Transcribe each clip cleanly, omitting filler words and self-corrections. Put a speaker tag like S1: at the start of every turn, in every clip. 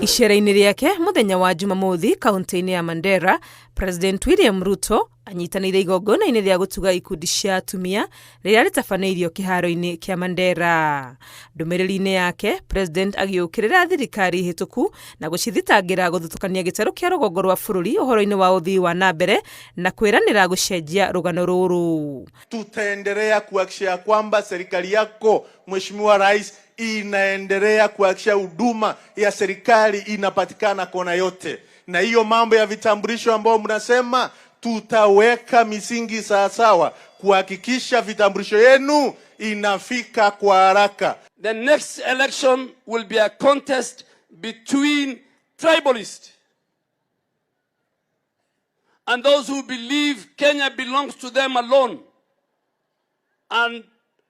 S1: Icera-inĩ rĩake mũthenya wa Jumamothi kaunti-inĩ ya Mandera, President William Ruto anyitanĩire igongona-inĩ rĩa gũtuga ikundi cia atumia rĩrĩa rĩtabanĩirio kĩharo-inĩ kĩa Mandera. Ndũmĩrĩri-inĩ yake, President agĩũkĩrĩra thirikari hĩtũku na gũcithitangĩra gũthutũkania gĩtarũ kĩa rũgongo rwa bũrũri ũhoro-inĩ wa ũthii wa na mbere na kwĩranĩra gũcenjia rũgano rũrũ.
S2: Tutaendelea kuhakikisha kwamba serikali yako, Mheshimiwa Rais, inaendelea kuhakikisha huduma ya serikali inapatikana kona yote, na hiyo mambo ya vitambulisho ambayo mnasema, tutaweka misingi sawasawa kuhakikisha vitambulisho yenu inafika kwa haraka.
S3: The next election will be a contest between tribalists and those who believe Kenya belongs to them alone, and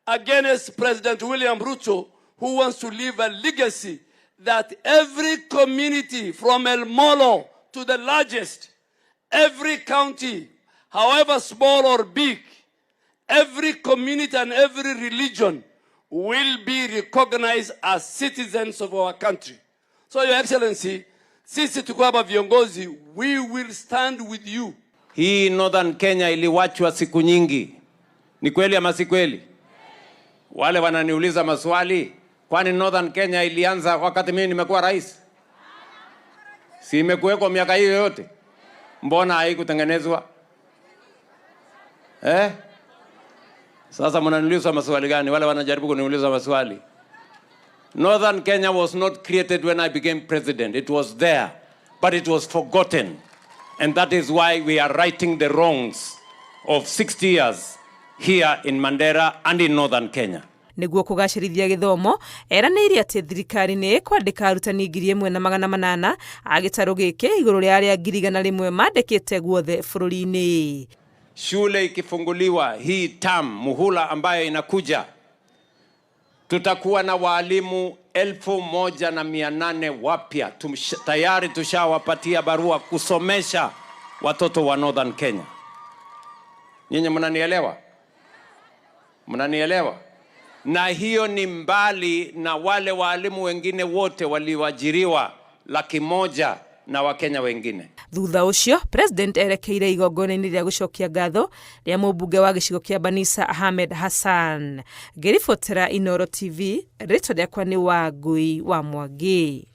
S3: against President William Ruto, who wants to leave a legacy that every community from El Molo to the largest, every county, however small or big, every community and every religion will be recognized as citizens of our country. So, Your Excellency, sisi tuko hapa viongozi, we will stand with you.
S4: Hii Northern Kenya iliwachwa siku nyingi. Ni kweli ama si kweli? Wale wananiuliza maswali, kwani Northern Kenya ilianza wakati mimi nimekuwa rais? Si imekuwekwa miaka hiyo yote? Mbona haikutengenezwa? Eh? Sasa mnaniuliza maswali gani? Wale wanajaribu kuniuliza maswali. Northern Kenya was not created when I became president. It was there, but it was forgotten. And that is why we are righting the wrongs of 60 years here in Mandera and in Northern Kenya.
S1: Nĩguo kũgacĩrithia gĩthomo, eranĩire atĩ thirikari nĩ ĩkwandĩka arutani 1800 a gĩtarũ gĩkĩ igũrũ rĩa arĩa 100,000 mandĩkĩte guothe bũrũri-inĩ.
S4: Shule ikifunguliwa hii term, muhula ambayo inakuja, tutakuwa na waalimu 1800 wapya. Tayari tushawapatia barua kusomesha watoto wa Northern Kenya. Nyinyi mnanielewa? Mnanielewa? Na hiyo ni mbali na wale waalimu wengine wote walioajiriwa 100,000 na Wakenya wengine.
S1: Thutha ũcio, President erekeire igongona-inĩ rĩa gũcokia ngatho rĩa mũmbunge wa gĩcigo kĩa Banisa, Ahmed Hassan. Ngĩribotera Inoro TV, rĩtwa rĩakwa nĩ Wangui wa Mwangi.